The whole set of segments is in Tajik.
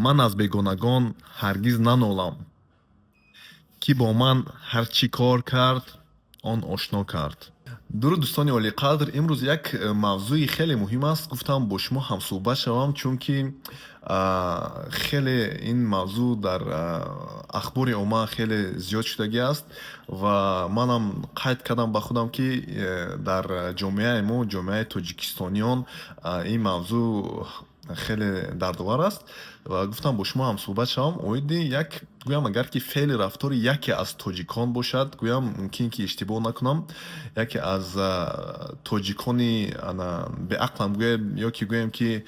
Ман аз бегонагон ҳаргиз нанолам, ки бо ман ҳар чӣ кор кард, он ошно кард. Дуруд, дӯстони олиқадр! Имрӯз як мавзӯи хеле муҳим аст, гуфтам, бо шумо ҳамсӯҳбат шавам, чунки хеле ин мавзӯъ дар ахбори омма хеле зиёд шудагӣ аст ва манам қайд кардам ба худам, ки дар ҷомеаи мо, ҷомеаи тоҷикистониён, ин мавзӯъ хеле дардовар аст ва гуфтам, бо шумо ҳамсӯҳбат шавам оиди як, гӯям, агар ки феъли рафтори яке аз тоҷикон бошад, гӯям, мумкин ки иштибоҳ накунам, яке аз тоҷикони ана беақлам гӯем ё ки гӯем, ки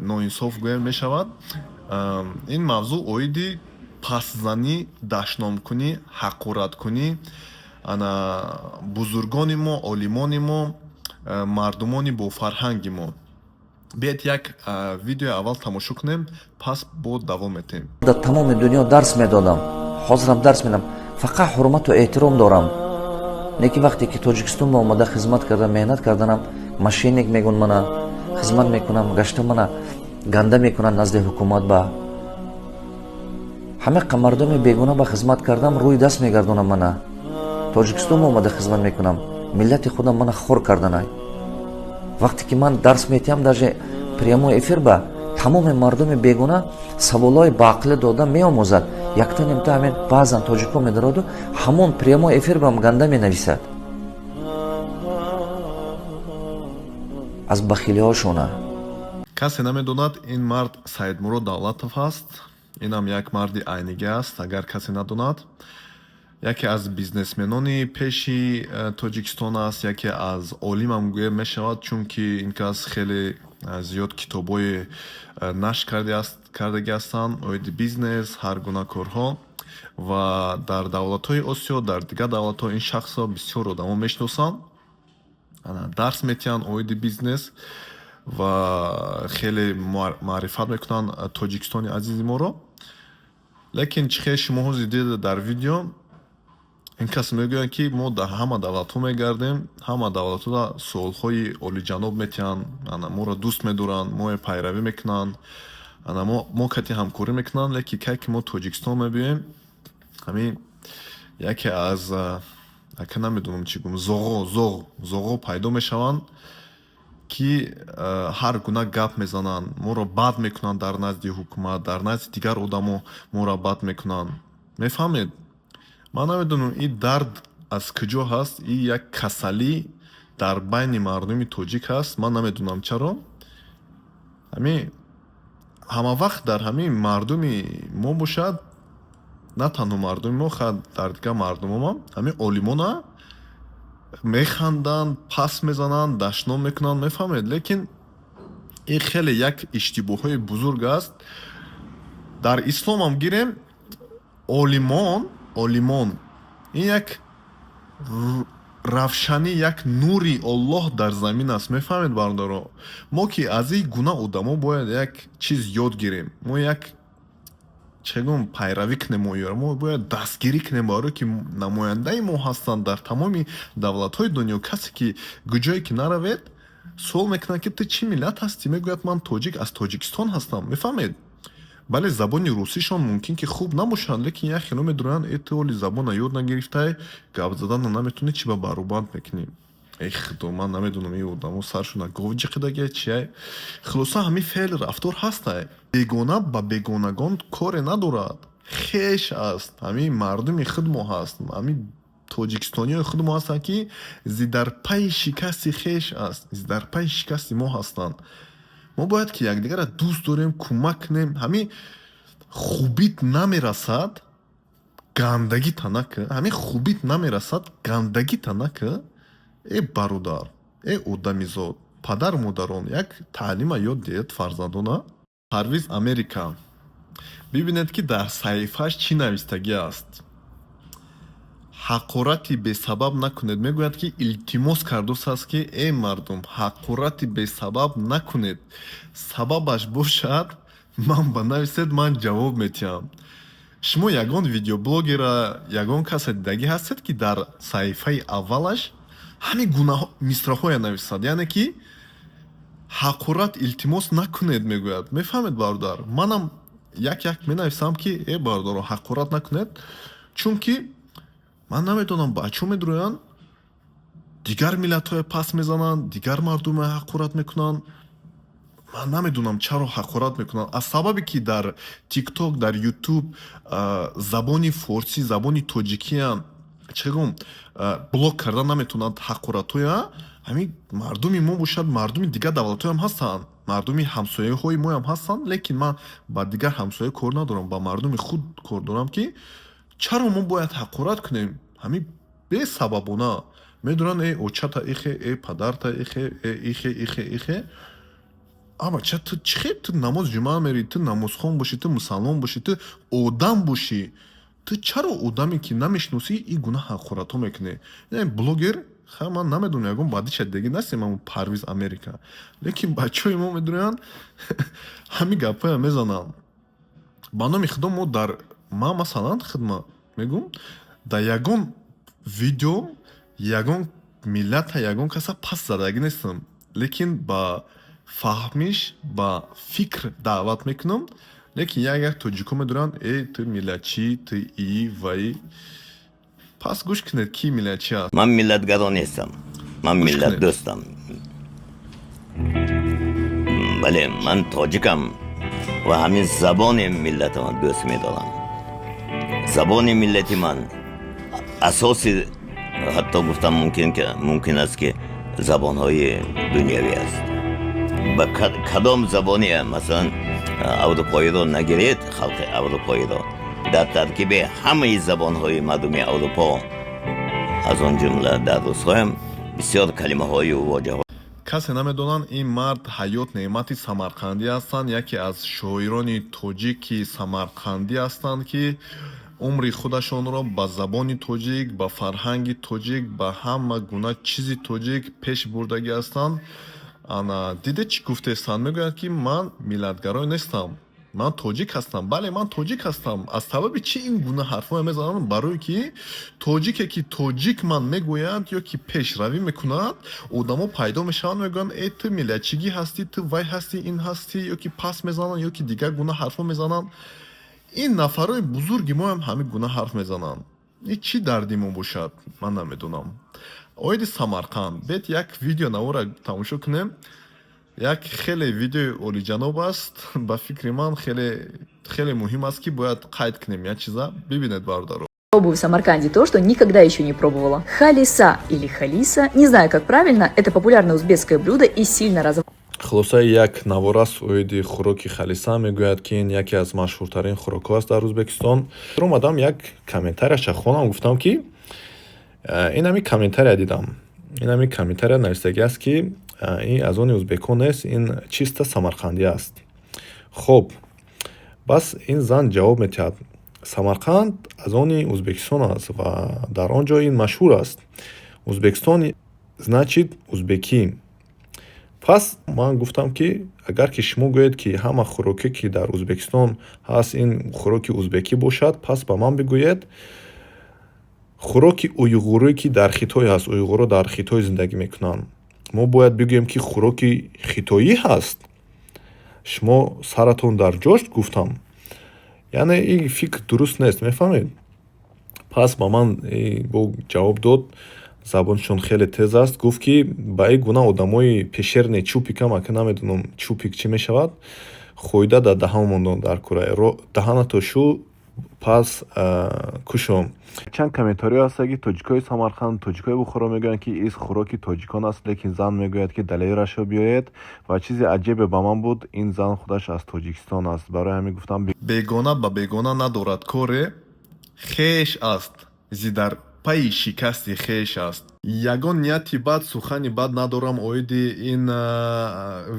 ноинсоф гӯем мешавад. Ин мавзӯъ оиди пастзанӣ, дашномкунӣ, ҳақораткунӣ ана бузургони мо, олимони мо, мардумони бофарҳанги мо. Биед, як видеои аввал тамошо кунем, пас бо давом метем. Дар тамоми дунё дарс медодам, ҳозирам дарс медам, фақат ҳурмату эҳтиром дорам. Лекин вақте ки Тоҷикистон ба омада хизмат кардам, меҳнат карданам, мошенник мегӯн мана. Хизмат мекунам, гашта мана ганда мекунанд назди ҳукумат. Ба ҳамақа мардуми бегуна ба хизмат кардам, рӯи даст мегардонам. Мана Тоҷикистон ба омада хизмат мекунам, миллати худам мана хор карданай. Вақте ки ман дарс метиҳам, даже прямой эфир ба тамоми мардуми бегуна саволҳои баақлӣ дода меомӯзад. Якта нимта ҳамин баъзан тоҷико медароду ҳамон прямой эфир бам ганда менависад аз бахилиҳошона. Касе намедонад, ин мард Саидмурод Давлатов аст. Инам як марди айнигӣ аст. Агар касе надонад, яке аз бизнесменони пеши Тоҷикистон аст, яке аз олимам гӯя мешавад, чунки ин кас хеле зиёд китобҳои нашр кардагӣ ҳастанд оиди бизнес, ҳар гуна корҳо, ва дар давлатҳои Осиё, дар дигар давлатҳо ин шахсро бисёр одамо мешиносанд. Дарс метиҳанд оиди бизнес ва хеле маърифат мекунанд Тоҷикистони азизи моро. Лекин чӣ хел шумо ҳозир дидед дар видео, ин кас мегӯяд, ки мо дар ҳама давлатҳо мегардем, ҳама давлатҳо суолҳои олиҷаноб метиҳанд, моро дӯст медоранд, моро пайравӣ мекунанд, мо кати ҳамкорӣ мекунанд, лекин кай ки мо Тоҷикистон мебиёем, ҳамин яке аз, ака, намедонам чӣ гум, зоғо, зоғ, зоғо пайдо мешаванд, ки ҳар гуна гап мезананд, моро бад мекунанд дар назди ҳукумат, дар назди дигар одамо моро бад мекунанд. Мефаҳмед, ман намедонам, ин дард аз куҷо ҳаст, ин як касалӣ дар байни мардуми тоҷик ҳаст. Ман намедонам, чаро ҳамин ҳама вақт дар ҳамин мардуми мо бошад, на танҳо мардуми мо, дар дигар мардумомам ҳамин олимона механданд, пас мезананд, дашном мекунанд. Мефаҳмед, лекин ин хеле як иштибоҳҳои бузург аст. Дар исломам гирем, олимон, олимон ин як равшанӣ, як нури Оллоҳ дар замин аст. Мефаҳмед, бародаро, мо ки аз ин гуна одамо бояд як чиз ёд гирем, мо як чӣ гум, пайравӣ кунем оёро, мо бояд дастгирӣ кунем, барое ки намояндаи мо ҳастанд дар тамоми давлатҳои дунё. Касе ки куҷое ки наравед, суол мекунад, ки ту чӣ миллат ҳастӣ? Мегӯяд: «Ман тоҷик, аз Тоҷикистон ҳастам». Мефаҳмед, бале, забони русишон мумкин ки хуб набошад, лекин як хело медонанд: «Э, ту оли забона ёд нагирифтай, гап задана наметонӣ, чӣ ба барубанд мекунӣ?» Эй худо, ман намедонам, ин одамо саршона гов ҷиқидагия чия. Хулоса, ҳамин феъли рафтор ҳастай. Бегона ба бегонагон коре надорад, хеш аст, ҳамин мардуми худ мо ҳаст, ҳамин тоҷикистониҳои худ мо ҳастанд, ки зи дар пайи шикасти хеш аст, зи дар пайи шикасти мо ҳастанд. Мо бояд ки якдигарро дӯст дорем, кӯмак кунем. Ҳамин хубит намерасад, гандагита накӣ. Ҳамин хубит намерасад, гандагита накӣ. Э бародар, э одамизод, падару модарон, як таълима ёд диҳед фарзандона. Парвиз Америка, бибинед, ки дар саҳифааш чӣ навистагӣ аст: «Ҳақорати бесабаб накунед». Мегӯяд, ки илтимос кардост аст, ки э мардум, ҳақорати бесабаб накунед, сабабаш бошад, ман ба нависед, ман ҷавоб метиҳам. Шумо ягон видеоблогера, ягон касе дидагӣ ҳастед, ки дар саҳифаи аввалаш ҳамин гуна мисраҳоя нависад? Яъне ки ҳақорат илтимос накунед, мегӯяд. Мефаҳмед, бародар, манам Як як менависам, ки э, бародаро, ҳақорат накунед, чунки ман намедонам, бачаҳо медурӯянд, дигар миллатҳое пас мезананд, дигар мардуме ҳақорат мекунанд. Ман намедонам, чаро ҳақорат мекунанд. Аз сабабе ки дар Тикток, дар Ютуб забони форсӣ, забони тоҷикиам чӣ гум блок карда наметавонанд ҳақоратҳоя. Ҳамин мардуми мо бошад, мардуми дигар давлатҳоям ҳастанд, мардуми ҳамсояҳои моям ҳастанд, лекин ман ба дигар ҳамсоя кор надорам, ба мардуми худ кор дорам, ки чаро мо бояд ҳақорат кунем? Ҳамин бесабабона медонанд: э, очата ихе, э, падарта ихе, э, ихе, ихе, ихе. А бача, ту чӣ хел? Ту намоз ҷумъа мерӣ, ту намозхон бошӣ, ту мусалмон бошӣ, ту одам бошӣ, ту чаро одаме ки намешиносӣ, ин гуна ҳақоратҳо мекунӣ? Блогер ха, ман намедонам, ягон бадиша деги настем, ам Парвиз Америка, лекин бачаҳои мо медонанд, ҳамин гапҳоя мезананд. Ба номи Худо, мо дар ман масалан хидма мегӯм, дар ягон видео ягон миллата, ягон каса пас задагӣ нестам, лекин ба фаҳмиш, ба фикр даъват мекунам. Лекин як як тоҷико медонанд: э, ту миллатчӣ, ту и ваи. Пас гӯш кунед, ки миллатчӣ аст. Ман миллатгаро нестам, ман Гӯш кунед. миллатдӯстам. Бале, ман тоҷикам ва ҳамин забони миллатама дӯст медорам. Забони миллати ман асоси, ҳатто гуфтам мумкин аст, ки забонҳои дунявӣ аст. Ба кадом забоне, масалан, аврупоиро нагиред, халқи аврупоиро дар таркиби ҳамаи забонҳои мардуми Аврупо, аз он ҷумла дар русҳоям, бисёр калимаҳою воҷаҳо Касе намедонанд, ин мард Ҳаёт Неъмати Самарқандӣ ҳастанд, яке аз шоирони тоҷики самарқандӣ ҳастанд, ки умри худашонро ба забони тоҷик, ба фарҳанги тоҷик, ба ҳама гуна чизи тоҷик пеш бурдагӣ ҳастанд. Ана диде, чӣ гуфтестанд? Мегӯянд, ки ман миллатгарой нестам, ман тоҷик ҳастам. Бале, ман тоҷик ҳастам. Аз сабаби чӣ ин гуна ҳарфҳое мезанам? Барое ки тоҷике ки тоҷик ман мегӯяд ё ки пешравӣ мекунад, одамо пайдо мешаванд, мегӯянд: э, ту миллатчигӣ ҳастӣ, ту вай ҳастӣ, ин ҳастӣ, ё ки пас мезананд, ё ки дигар гуна ҳарфҳо мезананд. Ин нафарои бузурги моам ҳамин гуна ҳарф мезананд. Ин чӣ дарди мо бошад, ман намедонам. Оиди Самарқанд бет як видео навора тамошо кунем. Як хеле видеои олиҷаноб аст. Ба фикри ман, хеле хеле муҳим аст, ки бояд қайд кунем як чиза. Бибинед, бародаро. Пробую в Самарканде то, что никогда еще не пробовала. Халиса или халиса, не знаю, как правильно, это популярное узбекское блюдо и сильно Хулосаи як навор аст оиди хӯроки халиса. Мегӯяд, ки ин яке аз машҳуртарин хӯрокҳо аст дар Ӯзбекистон. Омадам, як комментарияша хонам, гуфтам, ки ин ҳами комментария дидам, ин ҳами комментария навистагӣ аст, ки ин аз они ӯзбекон нест, ин чисто самарқандӣ аст. Хоб, бас ин зан ҷавоб медиҳад: Самарқанд аз они Ӯзбекистон аст ва дар он ҷо ин машҳур аст. Ӯзбекистон значит узбекӣ. Пас ман гуфтам, ки агар ки шумо гӯед, ки ҳама хӯроке, ки дар Ӯзбекистон ҳаст, ин хӯроки узбекӣ бошад, пас ба ман бигӯед хӯроки уйғурӣ, ки дар Хитой ҳаст, уйғурҳо дар Хитой зиндагӣ мекунанд, мо бояд бигӯем, ки хӯроки хитоӣ ҳаст? Шумо саратон дар ҷош, гуфтам, яъне ин фикр дуруст нест, мефаҳмед? Пас ба ман бо ҷавоб дод, забоншон хеле тез аст, гуфт, ки ба ин гуна одамои пещерный чупикам, ака намедонам, чупик чӣ мешавад, хӯйда дар даҳан мондон дар кура, даҳанато шу, пас кушо. Чанд комментариҳо ҳастанд, ки тоҷикои Самарқанд, тоҷикои Бухоро мегӯянд, ки ис хӯроки тоҷикон аст, лекин зан мегӯяд, ки далелашро биёед. Ва чизи аҷибе ба ман буд: ин зан худаш аз Тоҷикистон аст. Барои ҳамин гуфтам: бегона ба бегона надорад коре, хеш аст зи дар пайи шикасти хеш аст. Ягон нияти бад, сухани бад надорам оиди ин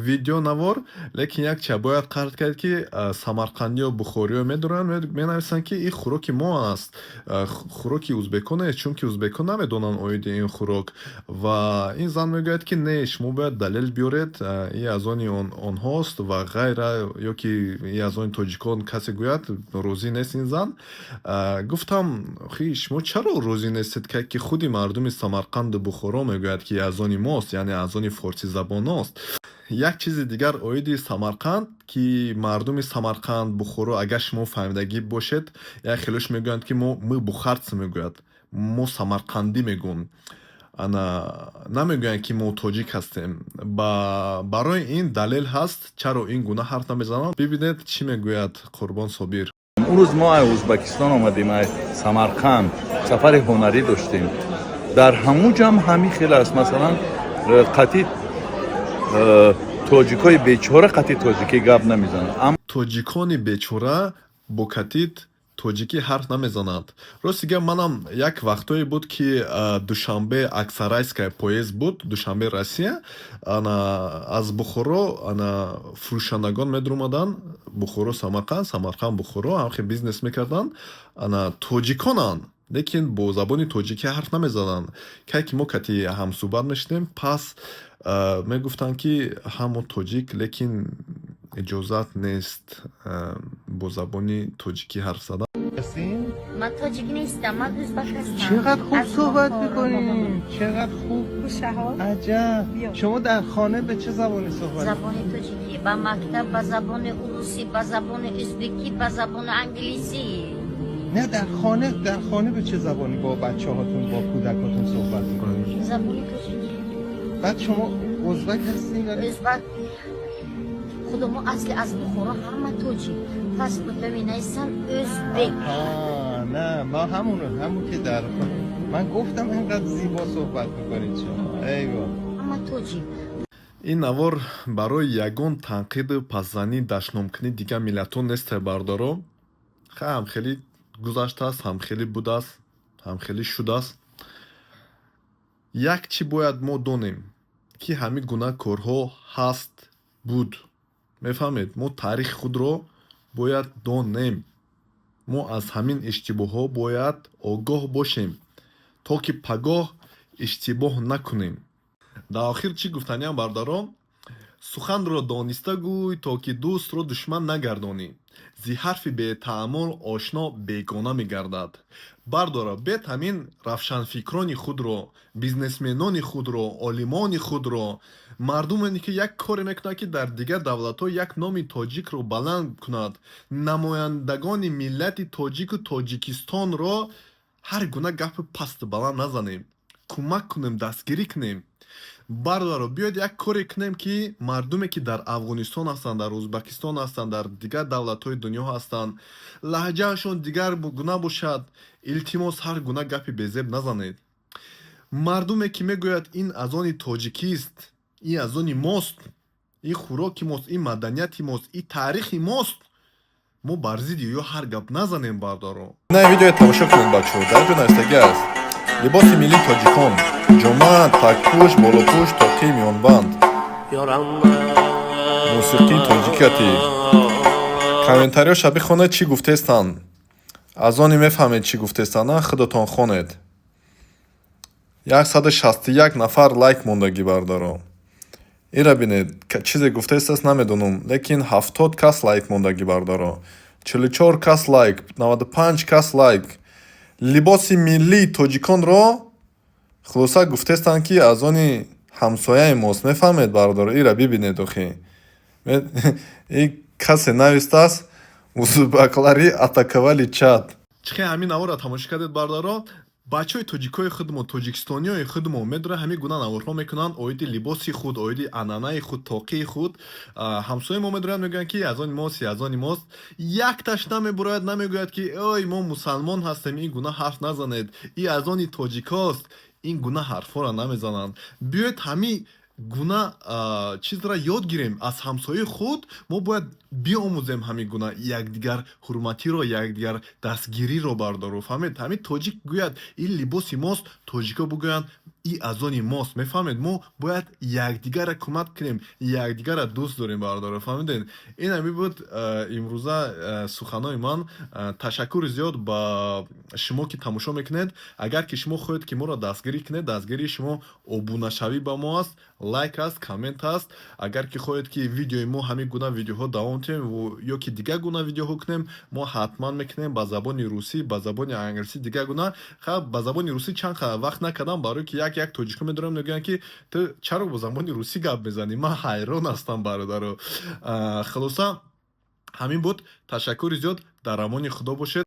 видео навор, лекин як чиз бояд қайд кард, ки самарқандиё, бухориё медоранд, менависанд, ки ин хӯроки мо аст, хӯроки узбекон нест, чунки узбекон намедонанд оиди ин хӯрок. Ва ин зан мегӯяд, ки не, шумо бояд далел биёред, ин аз они онҳост ва ғайра, ё ки ин аз они тоҷикон касе гӯяд, розӣ нест ин зан. Гуфтам: хи, шумо чаро розӣ нестед, ки худи мардуми Самарқанду Бухоро мегӯяд, ки аз они мост, яъне аз они форсизабоност? Як чизи дигар оиди Самарқанд, ки мардуми Самарқанд, Бухоро, агар шумо фаҳмидагӣ бошед, як хелош мегӯянд, ки мо, мы бухарцы, мегӯяд, мо самарқандӣ мегӯм, ана намегӯянд, ки мо тоҷик ҳастем. Ба барои ин далел ҳаст, чаро ин гуна ҳарф намезананд. Бибинед, чӣ мегӯяд Қурбон Собир. Он рӯз мо аз Ӯзбекистон омадем, аз Самарқанд сафари ҳунарӣ доштем. Дар ҳамун ҷам ҳамин хел аст. Масалан, қатӣ тоҷикои бечора қатӣ тоҷикӣ гап намезананд. Аммо Тоҷикони бечора бо катит тоҷикӣ ҳарф намезананд. Рости гап, манам як вақтое буд, ки Душанбе Аксарайская поезд буд, Душанбе Россия, ана аз Бухоро ана фурӯшандагон медуромаданд, Бухоро Самарқанд, Самарқанд Бухоро, ҳамхе бизнес мекарданд. Ана тоҷиконанд, лекин бо забони тоҷикӣ ҳарф намезананд. Кай ки мо кати ҳамсӯҳбат мешудем, пас мегуфтанд, ки ҳамо тоҷик, лекин иҷозат нест бо забони тоҷикӣ ҳарф задан. من تاجیک نیستم، من ازبک هستم. چقدر خوب از صحبت بخارا. میکنیم، چقدر خوب، عجب. شما در خانه به چه زبانی صحبت؟ زبان تاجیکی، با مکتب با زبان روسی، با زبان ازبکی، با زبان انگلیسی. نه، در خانه به چه زبانی با بچه هاتون، با کودکاتون صحبت میکنید؟ زبان تاجیکی. بعد شما ازبک هستین یا ازبک. خود ما اصلی از بخارا، همه تاجیک، پس ببینیسن ازبک. آه، نه، ما همون که در من گفتم اینقدر زیبا صحبت میکنید شما، ایوا. همه تاجیک. Ин навор барои ягон танқиду пасзанӣ, дашномкунӣ дигар миллатҳо несте, бародаро. Ха, ҳамхелӣ гузаштааст, ҳамхелӣ будааст, ҳамхелӣ шудааст. Як чӣ бояд мо донем, ки ҳамин гуна корҳо ҳаст, буд, мефаҳмед? Мо таърихи худро бояд донем, мо аз ҳамин иштибоҳҳо бояд огоҳ бошем, то ки пагоҳ иштибоҳ накунем. Дар охир чӣ гуфтаниям, бародарон? Суханро дониста гӯй, то ки дӯстро душман нагардонӣ. Зи ҳарфи бетаъммул ошно бегона мегардад. Бардора бет ҳамин равшанфикрони худро, бизнесменони худро, олимони худро, мардуме ки як коре мекунад, ки дар дигар давлатҳо як номи тоҷикро баланд кунад, намояндагони миллати тоҷику Тоҷикистонро ҳар гуна гапи пасту баланд назанем, кӯмак кунем, дастгирӣ кунем. Бародаро, биёед як коре кунем, ки мардуме ки дар Афғонистон ҳастанд, дар Ӯзбекистон ҳастанд, дар дигар давлатҳои дунё ҳастанд, лаҳҷаашон дигар гуна бошад, илтимос, ҳар гуна гапи безеб назанед. Мардуме ки мегӯяд, ин аз они тоҷикист, ин аз они мост, ин хӯроки мост, ин маданияти мост, ин таърихи мост, мо бар зидди ё ҳар гап назанем, бародаро. На видеое тамошо кунед, бачаҳо. Дар ҷо навистагӣ аст: либоси миллии тоҷикон, ҷома, такпӯш, болопӯш, тоқӣ, миёнбанд, мусиқии тоҷикияти. Комментариёша бихонед, чӣ гуфтестанд. Аз оне мефаҳмед, чӣ гуфтестанд. На, худатон хонед. 161 нафар лайк мондагӣ, бародаро. Ира бинед, чизе гуфтестаст, намедонам, лекин 70 кас лайк мондагӣ, бародаро, 44 кас лайк, 95 кас лайк. Либоси миллии тоҷиконро хулоса гуфтестанд, ки аз они ҳамсояи мост, мефаҳмед, бародаро? Ира бибинед, охи. И касе навистааст: «Узбаклари атаковали чат». Чихе ҳамин наворро тамошо кардед, бародаро? Бачаҳои тоҷикои худмо, тоҷикистониёи худмо медонанд, ҳамин гуна наворҳо мекунанд оиди либоси худ, оиди анъанаи худ, тоқии худ. Ҳамсояи мо медонанд, мегӯянд, ки аз они мост, аз они мост. Якташ намебурояд, намегӯяд, ки ой, мо мусалмон ҳастем, ин гуна ҳарф назанед, и аз они тоҷикост. Ин гуна ҳарфҳоро намезананд. Биёед, ҳамин гуна чизро ёд гирем аз ҳамсояи худ. Мо бояд биомӯзем ҳамин гуна якдигар ҳурматиро, якдигар дастгириро, бародаро, фаҳмед? Ҳамин тоҷик гӯяд, ин либоси мост, тоҷико бигӯянд, и аз они мост, мефаҳмед? Мо бояд якдигарро кӯмак кунем, якдигарро дӯст дорем, бародаро, фаҳмидед? Ин ҳами буд имрӯза суханои ман. Ташаккури зиёд ба шумо, ки тамошо мекунед. Агар ки шумо хоҳед, ки моро дастгирӣ кунед, дастгирии шумо обунашавӣ ба мо аст, лайк аст, коммент аст. Агар ки хоҳед, ки видеои мо ҳамин гуна видеоҳо давом тиҳем ё ки дигар гуна видеоҳо кунем, мо ҳатман мекунем ба забони русӣ, ба забони англисӣ, дигар гуна. Ха, ба забони русӣ чанд вақт накардам, барое ки як як тоҷико медорам, мегӯянд, ки ту чаро бо забони русӣ гап мезанӣ. Ман ҳайрон ҳастам, бародаро. Хулоса, ҳамин буд. Ташаккури зиёд, дар амони Худо бошед.